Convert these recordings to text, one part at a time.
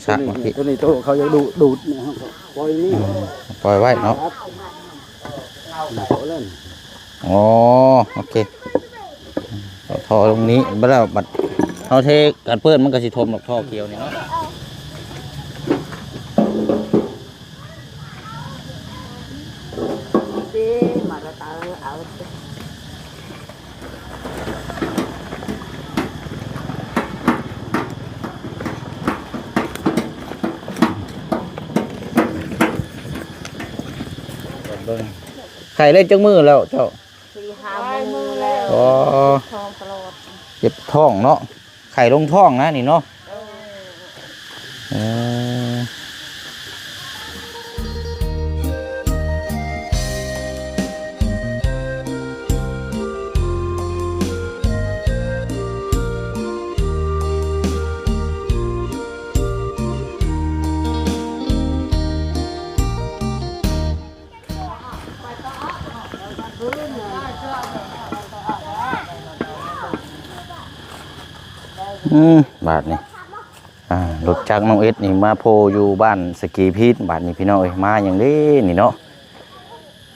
ສະ ໂຕນີ້ ບາງທີ ໂຕນີ້ ໂຕເຂົາຢາກດູດ ດູດນີ້ ເຮົາກໍປ່ອຍນີ້ ອືມ ປ່ອຍໄວ້ເນາະ. ອໍ ໂອເຄ ເອົາທໍ່ລົງນີ້ ບັດແລ້ວ ບັດເຮົາເທການເປີດ ມັນກໍຊິຖົມດອກ ທໍ່ຂຽວນີ້ເນາະ. ເບິ່ງ ໄຂ້ໄດ້ຈັກມື້ແລ້ວເຈົ້າ? ສີ່ຫ້າມື້ແລ້ວ. ອໍ ເຈັບທ້ອງຕະຫຼອດ ເຈັບທ້ອງເນາະ. ໄຂ້ລົງທ້ອງນະນີ້ເນາະ. ເອີ ເອີ. ອືມ ບາດນີ້ ອ່າ ລົດຈັກນ້ອງເອັດນີ້ມາໂພຢູ່ບ້ານສະກີພີດ ບາດນີ້ພີ່ນ້ອງເອີຍ ມາຫຍັງເດ້ນີ້ເນາະ.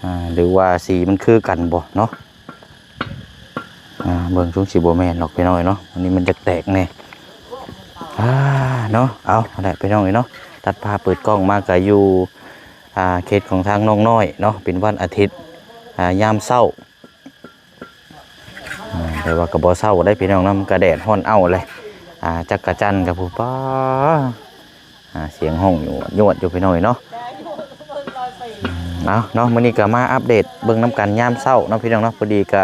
ອ່າ ຫຼືວ່າສີມັນຄືກັນບໍ່ເນາະ. ອ່າ ເບິ່ງ ຊົງຊິບໍ່ແມ່ນດອກພີ່ນ້ອງເອີຍເນາະ ອັນນີ້ມັນຈະແຕກແດ່. ອ່າ ເນາະ ເອົາ ຫັ້ນແຫຼະພີ່ນ້ອງເອີຍເນາະ ຕັດພາບເປີດກ້ອງມາກະຢູ່ ອ່າ ເຂດຂອງທາງນ້ອງນ້ອຍເນາະ ເປັນວັນອາທິດ ອ່າ ຍາມເຊົ້າ ອ່າ ແຕ່ວ່າກໍບໍ່ເຊົ້າໄດ໋ພີ່ນ້ອງເນາະ ມັນກະແດດຮ້ອນເອົ້າເລີຍ. ອ່າ ຈັກກະຈັ່ນກະຜູ້ ປ້າ ອ່າ ສຽງຮ້ອງຢູ່ຍວດຢູ່ພີ່ນ້ອງເອີຍເນາະ. ເອົາເນາະ ມື້ນີ້ກໍມາອັບເດດເບິ່ງນຳກັນຍາມເຊົ້າເນາະພີ່ນ້ອງເນາະ. ພໍດີກໍ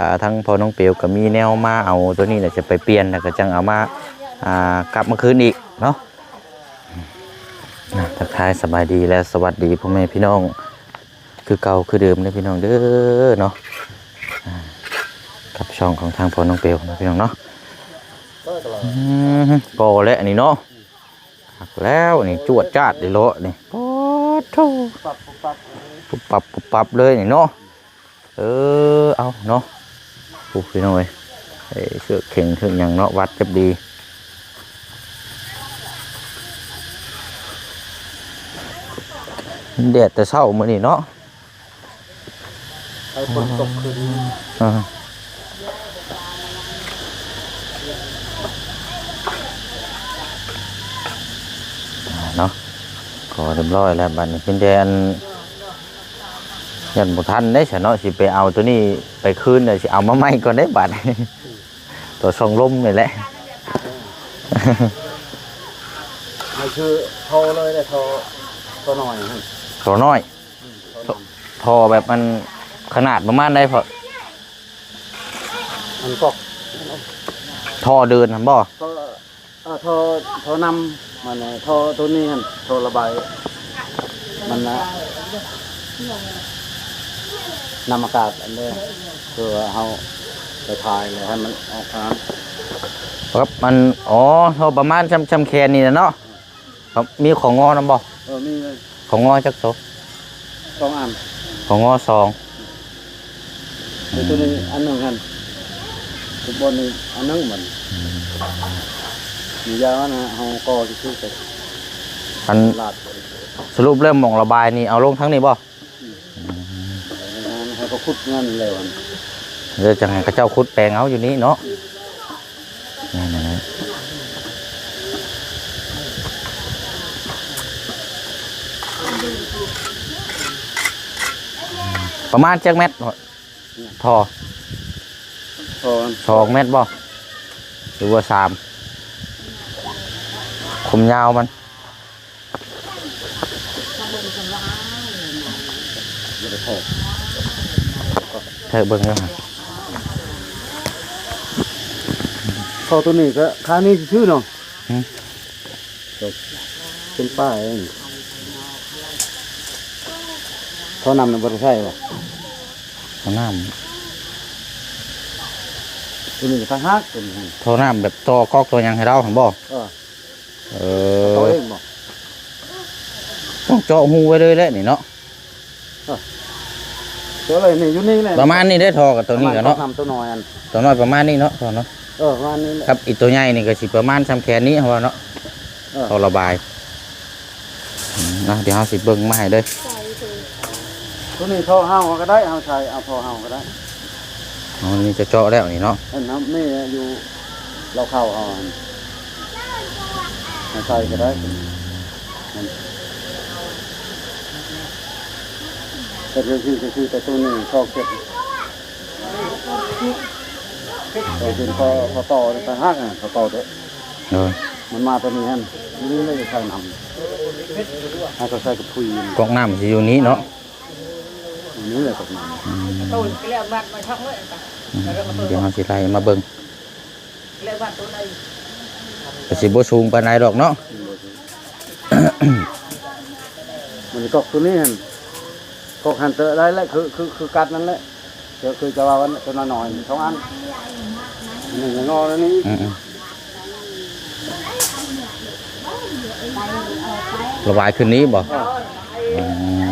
ອ່າ ທາງພໍ່ນ້ອງເປວກໍມີແນວມາເອົາໂຕນີ້ແຫຼະ ຈະໄປປ່ຽນ ແລ້ວກໍຈັ່ງເອົາມາ ອ່າ ກັບມາຄືນອີກເນາະ. ອ່າ ທັກທາຍສະບາຍດີ ແລະ ສະຫວັດດີພໍ່ແມ່ພີ່ນ້ອງ ຄືເກົ່າຄືເດີມເດີພີ່ນ້ອງເດີເນາະ. ອ່າ ກັບຊ່ອງຂອງທາງພໍ່ນ້ອງເປວເນາະພີ່ນ້ອງເນາະ. ອືມ ກໍແຫຼະນີ້ເນາະ ຄັກແລ້ວນີ້ ຈວດຈາດເດເລາະນີ້ ປາດໂທ້ ປຸບປັບ ປຸບປັບ ປຸບປັບເລີຍນີ້ເນາະ. ເອີ ເອົາເນາະ ໂອ້ ພີ່ນ້ອງເອີຍ ເອີ ເຊືອກເຂັງເຖິງຫຍັງເນາະ ວັດຈັບດີ. ແດດແຕ່ເຊົ້າມື້ນີ້ເນາະ ໃຫ້ຝົນຕົກຄືນນີ້ ອ່າ ເນາະ ກໍຮຽບຮ້ອຍແລ້ວ ບັດນີ້ເປັນແຕ່ອັນ ຢ້ານບໍ່ທັນເດ້ຊະເນາະ ຊິໄປເອົາໂຕນີ້ໄປຄືນ ຊິເອົາມາໃໝ່ກ່ອນເດ້ບາດ ຕໍ່ຊ່ອງລົມນີ້ແຫຼະ. ໃຫ້ຊື່ທໍ່ເລີຍເດ້ ທໍ່ ທໍ່ນ້ອຍຫັ້ນ ທໍ່ນ້ອຍ ອືມ ທໍ່ນ້ອຍ ທໍ່ແບບມັນຂະໜາດປະມານໃດພໍ່? ອັນກອກ ທໍ່ເດີນຫັ້ນບໍ່? ເອີ ທໍ່ ທໍ່ນ້ຳ ມັນ ທໍ່ໂຕນີ້ຫັ້ນ ທໍ່ລະບາຍ ມັນນະ ນ້ຳອາກາດອັນເດີ ຄືວ່າເຮົາໄປຖ່າຍແລ້ວໃຫ້ມັນອອກທາງ ຄັບ ມັນ ອໍ ທໍ່ປະມານຊ່ຳ ຊ່ຳແຂນນີ້ແຫຼະເນາະ. ມີຂອງງໍນຳບໍ່? ເອີ ມີເລີຍ. ຂອງງໍຈັກໂຕ? ສອງອັນ. ຂອງງໍສອງ. ແຕ່ໂຕນີ້ອັນໜຶ່ງຫັ້ນ ໂຕບົນນີ້ອັນໜຶ່ງມັນ. ອືມ ມີຢາວນະ ເຮົາກໍຊິຊື້ໄປ ອັນ ລາດ ສະຫຼຸບແລ້ວໝ່ອງລະບາຍນີ້ເອົາລົງທາງນີ້ບໍ່? ໃຫ້ເຂົາຂຸດນັ້ນແລ້ວ ແລ້ວຈັ່ງໃຫ້ເຂົາເຈົ້າຂຸດແປງເອົາຢູ່ນີ້ເນາະ. ແມ່ນແຫຼະ ປະມານຈັກແມັດ ທໍ່? ສອງແມັດບໍ່ ຫຼືວ່າສາມ? ຄວາມຍາວມັນ ແທກເບິ່ງເດີ. ທໍ່ໂຕນີ້ກໍຄ່ານີ້ຊື່ໆເນາະ. ຫືມ? ເປັນປ້າຍນີ້ ທໍ່ນ້ຳນະບໍ່ໄດ້ໃຊ້ບໍ່? ທໍ່ນ້ຳ ໂຕນີ້ຕ່າງຫາກ ໂຕນີ້ ທໍ່ນ້ຳແບບຕໍ່ກອກຕໍ່ຫຍັງໃຫ້ລາວຫັ້ນບໍ່? ເອີ ເອີ ເຂົາເອງບໍ່? ຕ້ອງເຈາະຮູໄວ້ເລີຍແຫຼະນີ້ເນາະ. ເອີ ເຈາະເລີຍນີ້ ຢູ່ນີ້ແຫຼະ ປະມານນີ້ເດ້ ທໍ່ກັບໂຕນີ້ກັນເນາະ. ໂຕນ້ຳ ໂຕນ້ອຍອັນ ໂຕນ້ອຍປະມານນີ້ເນາະ ທໍ່ເນາະ. ເອີ ປະມານນີ້ແຫຼະ ຄັບ ອີກໂຕໃຫຍ່ນີ້ກໍຊິປະມານຊ່ຳແຂນນີ້ ເຮົາວ່າເນາະ. ເອີ ທໍ່ລະບາຍ. ອືມ ນະ ດຽວເຮົາຊິເບິ່ງມາໃຫ້ເດີ້. ໂຕນີ້ທໍ່ເຮົາກໍໄດ້ ເຮົາໃສ່ເອົາທໍ່ເຮົາກໍໄດ້. ອໍ ນີ້ຈະເຈາະແລ້ວນີ້ເນາະ. ເອີ ນ້ຳນີ້ຢູ່ເລົາເຂົ້າເຮົາຫັ້ນ ເຮົາໃສ່ກໍໄດ້. ເຮັດຈັ່ງຊີ້ ຈັ່ງຊີ້ ແຕ່ໂຕນີ້ຊອກເກັບ ໂຕເປັນທໍ່ ທໍ່ຕໍ່ຕ່າງຫາກນະ ທໍ່ຕໍ່ເດີ້. ໂດຍ ມັນມາໂຕນີ້ຫັ້ນ ນີ້ເລີຍໃສ່ນ້ຳ ໃຫ້ເຂົາໃສ່ກັບປຸຍ. ກອກນ້ຳຊິຢູ່ນີ້ເນາະ. ນີ້ແຫຼະກອກນ້ຳ. ອືມ ອືມ ດຽວເຮົາຊິໄລ່ມາເບິ່ງ. ກໍຊິບໍ່ສູງປານໃດດອກເນາະ. ມັນກອກໂຕນີ້ຫັ້ນ ກອກຫັ້ນເຕີໄດ້ແຫຼະ ຄື ຄື ຄືກັດນັ້ນແຫຼະ. ຄື ຄືຈະວ່າອັນໂຕນ້ອຍໆ ສອງອັນ ໜຶ່ງງໍແນວນີ້. ອືມ ອືມ ລະບາຍຂຶ້ນນີ້ບໍ່? ເອີ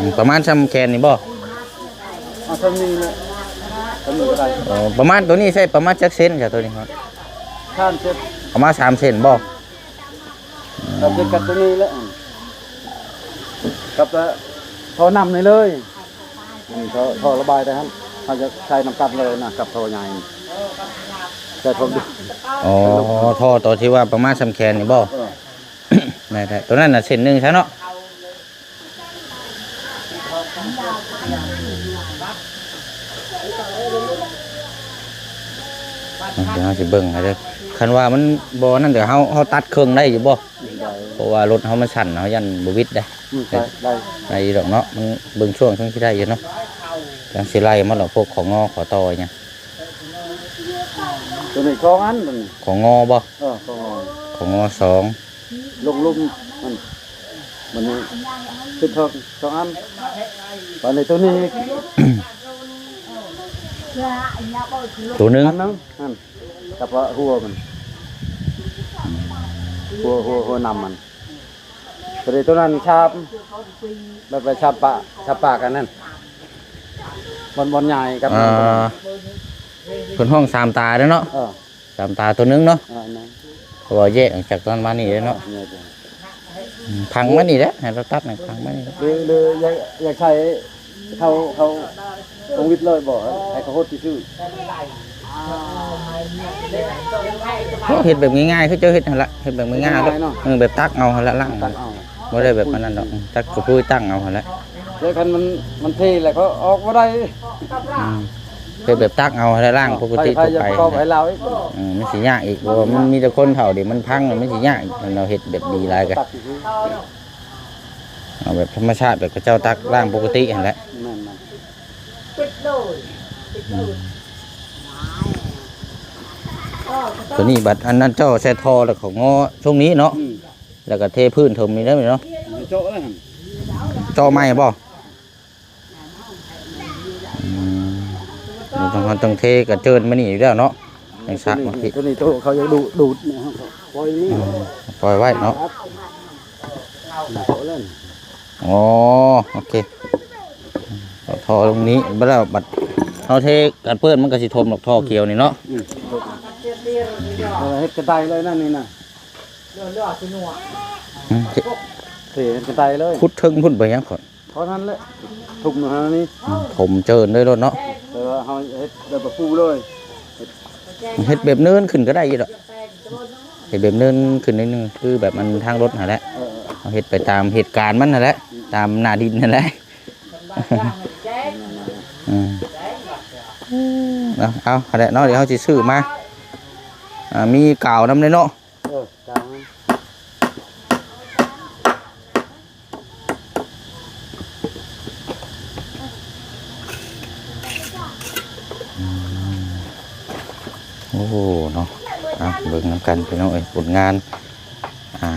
ອືມ ປະມານຊ່ຳແຂນນີ້ບໍ່? ເອົາຊ່ຳນີ້ແຫຼະ ຊ່ຳນີ້ກໍໄດ້. ອໍ ປະມານໂຕນີ້ໃຊ້ປະມານຈັກເຊັນ ໂຕນີ້? ສາມເຊັນ. ປະມານສາມເຊັນບໍ່? ສາມເຊັນກັບໂຕນີ້ແຫຼະ ກັບທໍ່ນ້ຳນີ້ເລີຍ. ອືມ ທໍ່ ທໍ່ລະບາຍໄດ້ຫັ້ນ ເຮົາຈະໃສ່ນຳກັນເລີຍນະ ກັບທໍ່ໃຫຍ່ ໃສ່ທົ່ວ. ອໍ ທໍ່ ທໍ່ທີ່ວ່າປະມານຊ່ຳແຂນນີ້ບໍ່? ເອີ ໄດ້ໆ ໂຕນັ້ນນະເສັ້ນໜຶ່ງຊະເນາະ. ດຽວເຮົາຊິເບິ່ງໃຫ້ເດີ້. ຄັນວ່າມັນບໍ່ນັ້ນ ດຽວເຮົາ ເຮົາຕັດເຄິ່ງໄດ້ຢູ່ບໍ່? ໄດ້ ເພາະວ່າລົດເຮົາມັນສັ້ນ ເຮົາຢ້ານບໍ່ຫວິດເດ້. ອືມ ໄດ້ ໄດ້ ໄດ້ຢູ່ດອກເນາະ ມັນເບິ່ງຊ່ວງ ຊ່ວງຊິໄດ້ຢູ່ເນາະ. ຈັ່ງຊິໄລ່ມາດອກ ພວກຂອງງໍ ຂໍຕໍ່ຫຍັງ. ໂຕນີ້ສອງອັນ ຂອງງໍບໍ່? ເອີ ຂອງງໍ ຂອງງໍສອງ ລົງລຸ່ມມັນ ມັນນີ້ ເປັນສອງ ສອງອັນ. ບາດນີ້ໂຕນີ້ອີກ ໂຕໜຶ່ງ ອັນໜຶ່ງຫັ້ນ ກັບຫົວມັນ ຫົວ ຫົວ ຫົວນ້ຳມັນ. ໂຕນີ້ ໂຕນັ້ນຊາບ ແບບວ່າຊາບປາກ ຊາບປາກອັນນັ້ນ ບ່ອນ ບ່ອນໃຫຍ່ກັບ ອ່າ ເພິ່ນຮ້ອງສາມຕາເດ້ເນາະ. ເອີ ສາມຕາໂຕໜຶ່ງເນາະ. ເອີ ແມ່ນ ເພາະວ່າແຍກອອກຈາກຕອນມານີ້ເດ້ເນາະ. ເອີ ແຍກ ອືມ ພັງມານີ້ແຫຼະ ໃຫ້ລາວຕັດໃຫ້ພັງມານີ້ແຫຼະ. ຫຼື ຫຼື ຢາກ ຢາກໃຊ້ເຂົາ ເຂົາ ຕ້ອງຫວິດເລີຍບໍ່ ໃຫ້ເຂົາຫົດຊື່ໆ? ເຮົາເຮັດແບບງ່າຍໆ ຄືເຈົ້າເຮັດຫັ້ນລະ ເຮັດແບບງ່າຍໆ ງ່າຍໆເນາະ. ເອີ ແບບຕັກເອົາຫັ້ນລະ ລ້າງ ຕັກເອົາ ບໍ່ໄດ້ແບບອັນນັ້ນດອກ. ອືມ ຕັກກະປຸຍຕັ້ງເອົາຫັ້ນແຫຼະ. ແລ້ວຄັນມັນ ມັນເທແລ້ວກໍອອກບໍ່ໄດ້. ອືມ ເຮັດແບບຕັກເອົາຫັ້ນລະ ລ້າງປົກກະຕິທົ່ວໄປ. ໃຜ ໃຜຢາກປະກອບໃຫ້ລາວອີກ. ອືມ ມັນຊິຍາກອີກ ເພາະວ່າມັນມີແຕ່ຄົນເຖົ້າເດ ມັນພັງ ມັນຊິຍາກ. ເຮົາເຮັດແບບດີຫຼາຍກະ ຕັກຊື່ໆ ເອົາແບບທຳມະຊາດ ແບບເຂົາເຈົ້າຕັກລ້າງປົກກະຕິຫັ້ນແຫຼະ. ແມ່ນໆ ອືມ ໂຕນີ້ບັດອັນນັ້ນເຈົ້າໃສ່ທໍ່ແລ້ວເຂົາງໍຊ່ວງນີ້ເນາະ. ອືມ ແລ້ວກໍເທພື້ນຖົມນີ້ເດີເນາະ. ເຈາະແລ້ວຫັ້ນ ເຈາະໃໝ່ບໍ່? ອືມ ເຮົາຕ້ອງ ເຮົາຕ້ອງເທກະເຈີນມານີ້ຢູ່ແລ້ວເນາະ ຈັ່ງຊະ. ໂຕນີ້ ໂຕນີ້ໂຕເຂົາຢາກດູດ ດູດນີ້ ເຮົາກໍປ່ອຍນີ້ ອືມ ປ່ອຍໄວ້ເນາະ. ອໍ ໂອເຄ ເອົາທໍ່ລົງນີ້ ບັດແລ້ວບັດເຮົາເທກັນເປີດ ມັນກໍຊິຖົມດອກທໍ່ຂຽວນີ້ເນາະ. ອືມ ເຮັດກະໄດເລີຍນະນີ້ນະ. ອືມ ເທເຮັດກະໄດເລີຍ ຂຸດເທິງພຸ້ນໄປຫຍັງຂ້ອຍ. ເທົ່ານັ້ນແຫຼະ ທຸບມານີ້ ອືມ ຖົມເຈີນເລີຍໂລດເນາະ. ແຕ່ວ່າເຮົາເຮັດແບບບໍ່ປູເລີຍ ເຮັດແບບເນີນຂຶ້ນກໍໄດ້ຢູ່ດອກ. ເຮັດແບບເນີນຂຶ້ນໜ້ອຍໜຶ່ງ ຄືແບບມັນທາງລົດຫັ້ນແຫຼະ. ເອີ ເອີ ເຮົາເຮັດໄປຕາມເຫດການມັນຫັ້ນແຫຼະ ອືມ ຕາມໜ້າດິນຫັ້ນແຫຼະ. ອືມ ເອົາ ເອົາຫັ້ນແຫຼະເນາະ ດຽວເຮົາຊິຊື້ມາ. ອ່າ ມີກາວນຳເດ້ເນາະ. ເອີ ກາວ. ອືມ ໂອ້ ເນາະ ອ່ະ ເບິ່ງນຳກັນພີ່ນ້ອງເອີຍ ຜົນງານ ອ່າ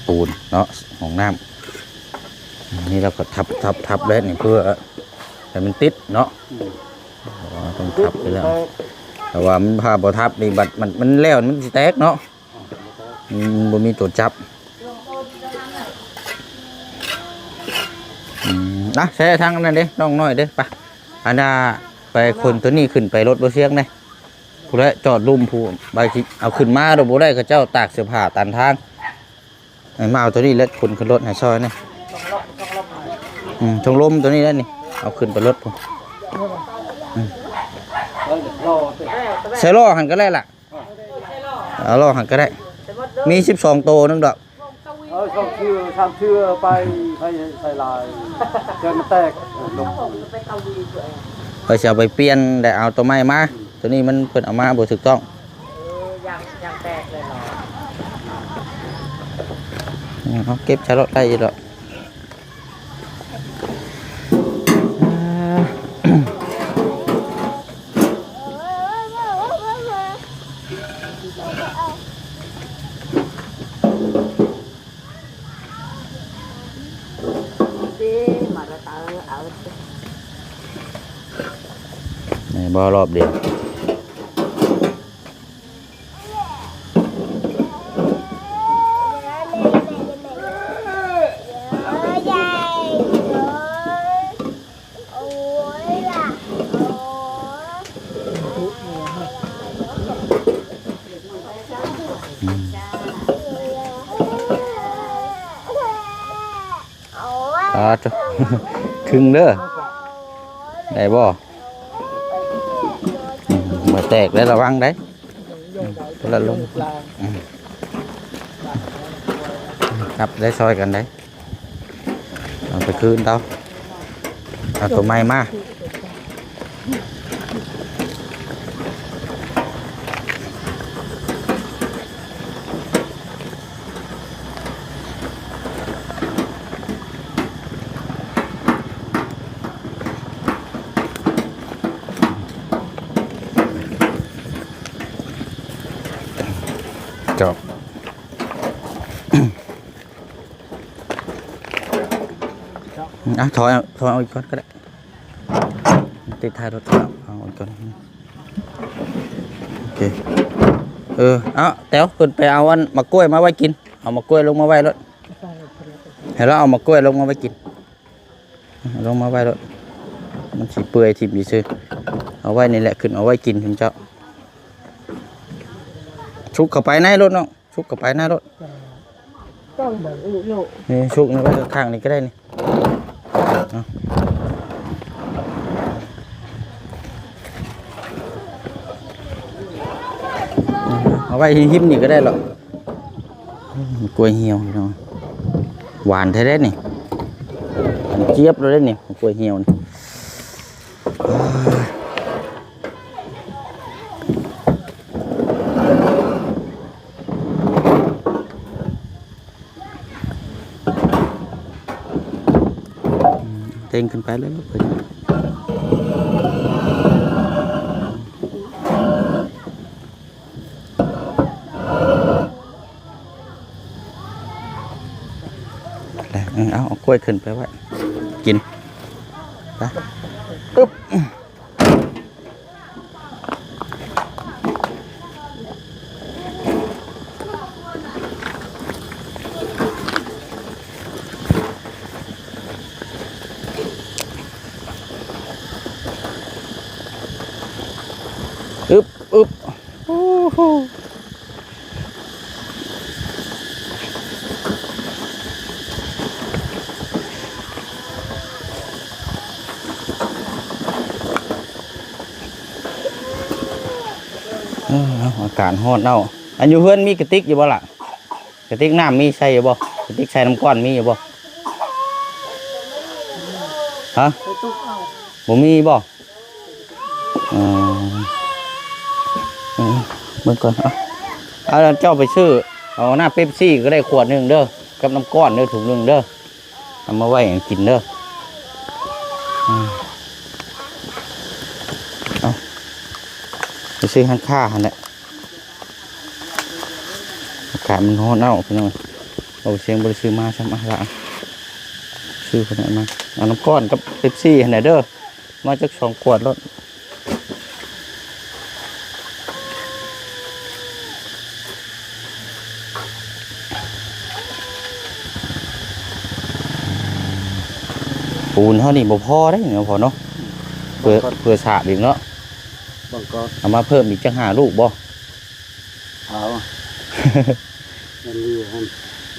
ປູນເນາະ ຫ້ອງນ້ຳ. ນີ້ລາວກໍທັບໆໆແລ້ວນີ້ ເພື່ອໃຫ້ມັນຕິດເນາະ. ອືມ ເພາະວ່າຕ້ອງທັບຢູ່ແລ້ວ ແຕ່ວ່າມັນຖ້າບໍ່ທັບນີ້ ບັດມັນ ມັນແລ້ວມັນຊິແຕກເນາະ. ອືມ ບໍ່ມີຕົວຈັບ. ອືມ ນະ ໃຊ້ທາງນັ້ນເດ້ ນ້ອງນ້ອຍເດ້ ໄປ ອັນນ່າ ໄປຂົນຕົວນີ້ຂຶ້ນໄປລົດບໍ່ຊຽງເດ້ ຜູ້ໃດຈອດລຸ່ມຜູ້ ບາດຊິເອົາຂຶ້ນມາໂດຍບໍ່ໄດ້ ເຂົາເຈົ້າຕາກເສື້ອຜ້າຕັນທາງ. ໃຫ້ມາເອົາໂຕນີ້ແຫຼະ ຂົນຂຶ້ນລົດໃຫ້ຊ່ອຍນີ້. ອືມ ຖົງລົມໂຕນີ້ແຫຼະນີ້ ເອົາຂຶ້ນໄປລົດພຸ້ນ. ອືມ ໃສ່ລໍ້ຫັ້ນກໍໄດ້ລະ ເອົາລໍ້ຫັ້ນກໍໄດ້ ມີສິບສອງໂຕໜຶ່ງດອກ. ເອີ ສອງເທື່ອ ສາມເທື່ອໄປ ໃສ່ ໃສ່ຫຼາຍ ເທື່ອມັນແຕກ ເອີ ລົງ ຂ້ອຍຊິເອົາໄປປ່ຽນ ແລ້ວເອົາໂຕໃໝ່ມາ. ໂຕນີ້ມັນ ເພິ່ນເອົາມາບໍ່ຖືກຕ້ອງ. ເອີ ຢາງ ຢາງແຕກເລີຍເນາະ. ອືມ ເອົາເກັບໃສ່ລົດໄດ້ຢູ່ດອກ. ນີ້ບໍ່ ຮອບດຽວ. ອືມ ອ່າ ຄຶ່ງເດີ ໄດ້ບໍ່? ອືມ ບໍ່ແຕກເດີ ລະວັງໄດ໋. ອືມ ຄົນລະລົງ ອືມ ຮັບໄດ້ ຊ່ອຍກັນໄດ໋. ເອົາໄປຄືນເຕົາ ເອົາໂຕໃໝ່ມາ. ຈອບ ອ່ະ ຖອຍ ຖອຍອອກອີກກ່ອນກໍໄດ້ ຕິດທ້າຍລົດ ເອົາ ເອົາອອກກ່ອນ. ໂອເຄ ເອີ ເອົາ ແຕວ ຂຶ້ນໄປເອົາອັນໝາກກ້ວຍມາໄວ້ກິນ ເອົາໝາກກ້ວຍລົງມາໄວ້ໂລດ ໃຫ້ລາວເອົາໝາກກ້ວຍລົງມາໄວ້ກິນ ລົງມາໄວ້ໂລດ ມັນຊິເປື່ອຍຖິ້ມຊື່ໆ ເອົາໄວ້ນີ້ແຫຼະ ຂຶ້ນເອົາໄວ້ກິນ ທຸມເຈົ້າ ຊຸກເຂົ້າໄປໃນໂລດນ້ອງ. ຊຸກເຂົ້າໄປໃນໂລດ ຕ້ອງເບິ່ງອີກລູກ ນີ້ຊຸກນີ້ໄວ້ຂ້າງໆນີ້ກໍໄດ້ນີ້ ເອົາ ເອົາໄວ້ຮິມໆນີ້ກໍໄດ້ລະ. ອືມ ກ້ວຍຫ່ຽວພີ່ນ້ອງ ຫວານແທ້ເດ້ນີ້ ຫວານຈຽບເລີຍເດ້ນີ້ ກ້ວຍຫ່ຽວນີ້. ເຕັງຂຶ້ນໄປເລີຍລູກ ເອົາ ເອົາກ້ວຍຂຶ້ນໄປໄວ້ກິນ ໄປ ອຶບ. ອຶບ ອຶບ ໂອ້ໂຫ. ເອີ ອາກາດຮ້ອນເອົາ. ອັນຢູ່ເຮືອນມີກະຕິກຢູ່ບໍ່ລະ? ກະຕິກນ້ຳມີໃສ່ຢູ່ບໍ່? ກະຕິກໃສ່ນ້ຳກ້ອນມີຢູ່ບໍ່? ຮະ? ບໍ່ມີບໍ່? ເອີ ເອີ ເບິ່ງກ່ອນ. ເອົາ ເອົາ ເຈົ້າໄປຊື້ເອົານ້ຳເປັບຊີກໍໄດ້ຂວດໜຶ່ງເດີ ກັບນ້ຳກ້ອນເດີ ຖົງໜຶ່ງເດີ. ເອົາມາໄວ້ໃຫ້ກິນເດີ. ອືມ ເອົາ ໄປຊື້ຮ້ານຄ້າຫັ້ນແຫຼະ. ອາກາດມັນຮ້ອນເອົາ ພີ່ນ້ອງ. ເອົາ ຊຽງບໍ່ໄດ້ຊື້ມາຊ້ຳ ອ່ະລະ ຊື້ຄົນນັ້ນມາ. ເອົານ້ຳກ້ອນກັບເປັບຊີຫັ້ນແຫຼະເດີ. ມາຈັກສອງຂວດໂລດ. ປູນເຮົານີ້ບໍ່ພໍເດ້ເນາະ ພໍ່ເນາະ. ເພື່ອ ເພື່ອສາບອີກເນາະ. ເອົາມາເພີ່ມອີກຈັກຫ້າລູກບໍ່? ເອົາ ມັນຢູ່ຫັ້ນ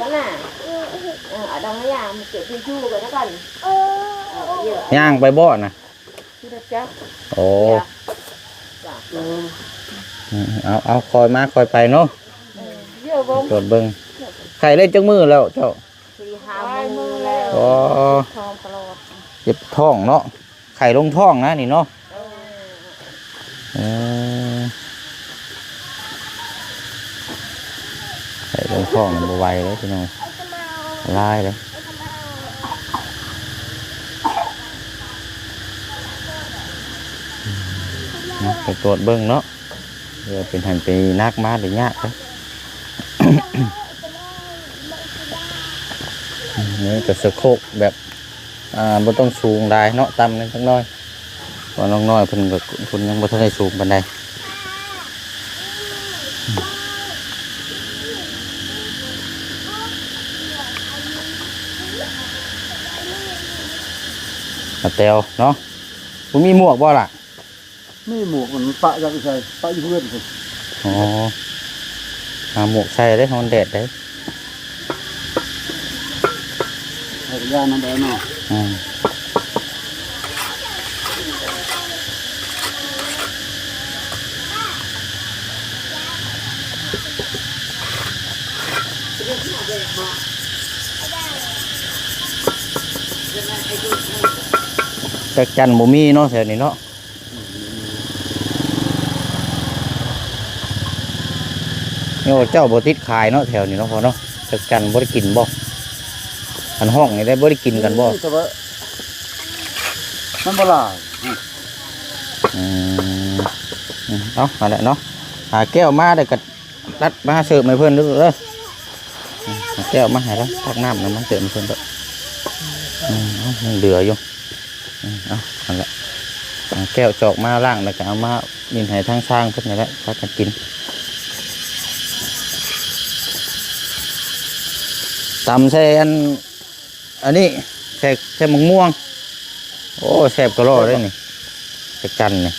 ກັນນະ ເອີ ເອົາດອກມາຍ່າງ ເກັບທິຊຊູ່ກັນນະກັນ ຍ່າງໄປບໍ່ນະ? ຂີ່ລົດຈັກ ໂອ້ ເອີ ເອົາ ເອົາ ຄ່ອຍມາຄ່ອຍໄປເນາະ ເອີ ຕວດເບິ່ງ ໄຂ້ໄດ້ຈັກມື້ແລ້ວເຈົ້າ? ສີ່ຫ້າມື້ແລ້ວ ອໍ ເຈັບທ້ອງຕະຫຼອດ ເຈັບທ້ອງເນາະ ໄຂ້ລົງທ້ອງນະນີ້ເນາະ ເອີ ເອີ ໄຂ້ລົງທ້ອງບໍ່ໄຫວເລີຍພີ່ນ້ອງ ລາຍເລີຍ ເນາະ ໄປຕວດເບິ່ງເນາະ ເອີ ເປັນຫັ້ນເປັນນີ້ ໜັກມາໄດ້ຍາກເດ້ ນີ້ກໍສະໂຄກແບບ ອ່າ ບໍ່ຕ້ອງສູງຫຼາຍເນາະ ຕ່ຳແດ່ຈັກໜ້ອຍ ເພາະນ້ອງນ້ອຍເພິ່ນກໍ ເພິ່ນຍັງບໍ່ທັນໄດ້ສູງປານໃດ ອາແຕວເນາະ ບໍ່ມີໝວກບໍ່ລະ? ມີໝວກ ມັນປະຈັກໃສ່ ປະຢູ່ເຮືອນພຸ້ນ ອໍ ຫາໝວກໃສ່ເດ້ ຮ້ອນແດດເດ້ ໃສ່ກັນຍານຳແບເນາະ ອືມ ຈັກຈັ່ນບໍ່ມີເນາະ ແຖວນີ້ເນາະ. ໂອ້ ເຈົ້າບໍ່ຕິດຂາຍເນາະ ແຖວນີ້ເນາະ ພໍ່ເນາະ ຈັກຈັ່ນບໍ່ໄດ້ກິນບໍ່? ອັນຫ້ອງນີ້ໄດ້ບໍ່ໄດ້ກິນກັນບໍ່? ມີ ແຕ່ວ່າມັນບໍ່ຫຼາຍ. ອືມ ອືມ ເອົາ ຫັ້ນແຫຼະເນາະ ຫາແກ້ວມາແລ້ວກໍຕັດມາເສີບໃຫ້ເພິ່ນເດີ້ ເອົາແກ້ວມາໃຫ້ລະ ຕັກນ້ຳນຳມາເສີບໃຫ້ເພິ່ນເດີ້. ອືມ ເອົາ ຍັງເຫຼືອຢູ່. ອືມ ເອົາ ຫັ້ນແຫຼະ ເອົາແກ້ວຈອກມາລ້າງ ແລ້ວກໍເອົາມາຫຼິ້ນໃຫ້ທາງຊ່າງເພິ່ນນັ້ນແຫຼະ ພາກັນກິນ ຕຳໃສ່ອັນ ອັນນີ້ ໃສ່ ໃສ່ໝາກມ່ວງ ໂອ້ ແຊບກະລໍເດ້ນີ້ ຈັກຈັ່ນນີ້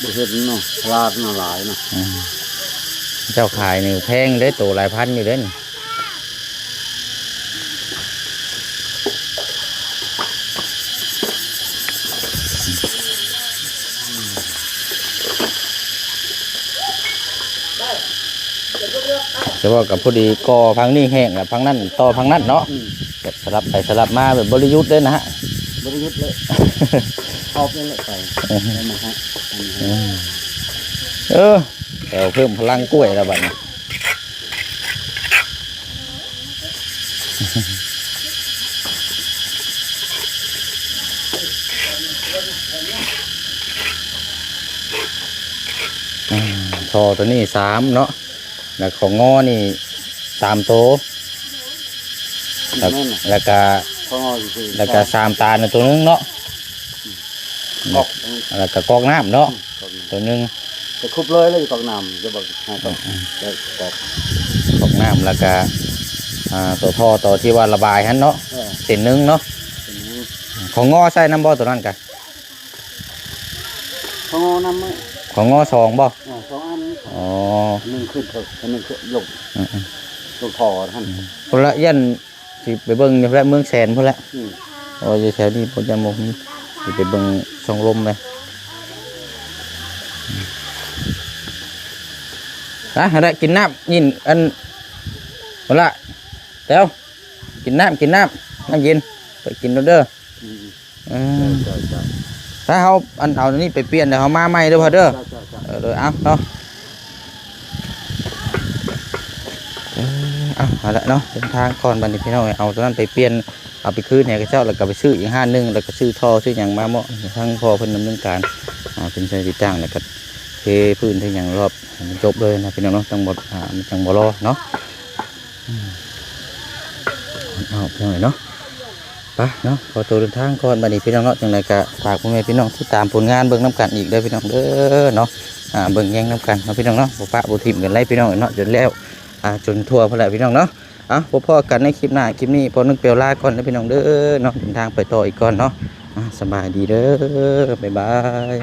ບໍ່ເຫັນເນາະ ຕະຫຼາດນະຫຼາຍເນາະ. ອືມ ເຈົ້າຂາຍນີ້ແພງເດ້ ໂຕຫຼາຍພັນຢູ່ເດ້ນີ້. ແຕ່ວ່າກໍພໍດີ ກໍຝັ່ງນີ້ແຫ້ງແລ້ວ ຝັ່ງນັ້ນຕໍ່ຝັ່ງນັ້ນເນາະ. ອືມ ແບບສະຫຼັບໄປສະຫຼັບມາ ແບບບໍ່ໄດ້ຢຸດເດ້ນະ. ບໍ່ໄດ້ຢຸດເລີຍ ອອກເລີຍໄປ ໄປມາຮະ ອືມ ເອີ ແຖວເພີ່ມພະລັງກ້ວຍແລ້ວບັດນີ້. ອືມ ທໍ່ໂຕນີ້ສາມເນາະ ແລ້ວຂອງງໍນີ້ສາມໂຕ ແລ້ວ ແມ່ນນະ ແລ້ວກະ ຂອງງໍຊື່ໆ ແລ້ວກະສາມຕານໂຕໜຶ່ງເນາະ ອືມ ແລ້ວ ກອກ ແລ້ວກະກອກນ້ຳເນາະ ອືມ ກອກນ້ຳ ໂຕໜຶ່ງ. ຈະຂຸດເລີຍ ແລ້ວຢູ່ກອກນ້ຳ ຈະບອກໃຫ້ກອກ ອືມ ແລ້ວກອກ ກອກນ້ຳ ແລ້ວກະ ອ່າ ຕົວທໍ່ຕໍ່ທີ່ວ່າລະບາຍຫັ້ນເນາະ ເອີ ເສັ້ນໜຶ່ງເນາະ ເສັ້ນໜຶ່ງ ຂອງງໍໃສ່ນຳບໍ່ຕົວນັ້ນກະ? ຂອງງໍນຳ ຂອງງໍສອງບໍ່? ເອີ ສອງອັນ ອໍ ອັນໜຶ່ງຂຶ້ນເທິງ ອັນໜຶ່ງຂຶ້ນລົງ ອືມໆ ລົງທໍ່ຫັ້ນ ພຸ້ນລະ ຢ້ານ ຊິໄປເບິ່ງຢູ່ແຫຼະ ເມືອງແສນພຸ້ນແຫຼະ ອືມ ໂອ້ຍ ຢູ່ແຖວນີ້ພຸ້ນຍັງບໍ່ມີ ຊິໄປເບິ່ງຊ່ອງລົມເລີຍ ອາ ຫັ້ນແຫຼະ ກິນນ້ຳ ຍິນ ອັນ ພຸ້ນລະ ແຕ້ວ ກິນນ້ຳ ກິນນ້ຳ ນ້ຳເຢັນ ໄປກິນໂລດເດີ ອືມ ເອີ ເຈົ້າ ເຈົ້າ ຖ້າເຮົາ ອັນ ເອົາອັນນີ້ໄປປ່ຽນ ແລ້ວເຮົາມາໃໝ່ເດີພໍ່ເດີ ເຈົ້າ ເຈົ້າ ເຈົ້າ ເອີ ເດີ ເອົາເນາະ ເອີ ເອົາ ເອົາລະເນາະ ເດີນທາງກ່ອນບັດນີ້ພີ່ນ້ອງເອີຍ ເອົາຕົວນັ້ນໄປປ່ຽນ ເອົາໄປຄືນໃຫ້ເຂົາເຈົ້າ ແລ້ວກໍໄປຊື້ອີກຮ້ານໜຶ່ງ ແລ້ວກໍຊື້ທໍ່ຊື້ຫຍັງມາເໝາະ ທາງພໍ່ເພິ່ນດຳເນີນການ ອ່າ ເປັນຊ່ອຍຕິດຕັ້ງ ແລ້ວກໍເທພື້ນເທຫຍັງລອບໃຫ້ມັນຈົບເລີຍນະພີ່ນ້ອງເນາະ ຈັ່ງບໍ່ ອ່າ ມັນຈັ່ງບໍ່ລໍເນາະ ອືມ ເອົາ ພີ່ນ້ອງເອີຍເນາະ ໄປເນາະ ຂໍຕົວເດີນທາງກ່ອນບັດນີ້ພີ່ນ້ອງເນາະ ຈັ່ງໃດກໍຝາກພໍ່ແມ່ພີ່ນ້ອງຕິດຕາມຜົນງານເບິ່ງນຳກັນອີກເດີພີ່ນ້ອງເດີເນາະ ອ່າ ເບິ່ງແຍງນຳກັນເນາະພີ່ນ້ອງເນາະ ບໍ່ປະບໍ່ຖິ້ມກັນເລີຍພີ່ນ້ອງເນາະ ຈົນແລ້ວ ອ່າ ຈົນທົ່ວພຸ້ນແຫຼະພີ່ນ້ອງເນາະ ເອົາ ພົບພໍ້ກັນໃນຄລິບໜ້າ ຄລິບນີ້ພໍ່ນຶກແປວລາກ່ອນເດີພີ່ນ້ອງເດີເນາະ ເດີນທາງໄປຕໍ່ອີກກ່ອນເນາະ ອ່າ ສະບາຍດີເດີ ບາຍບາຍ.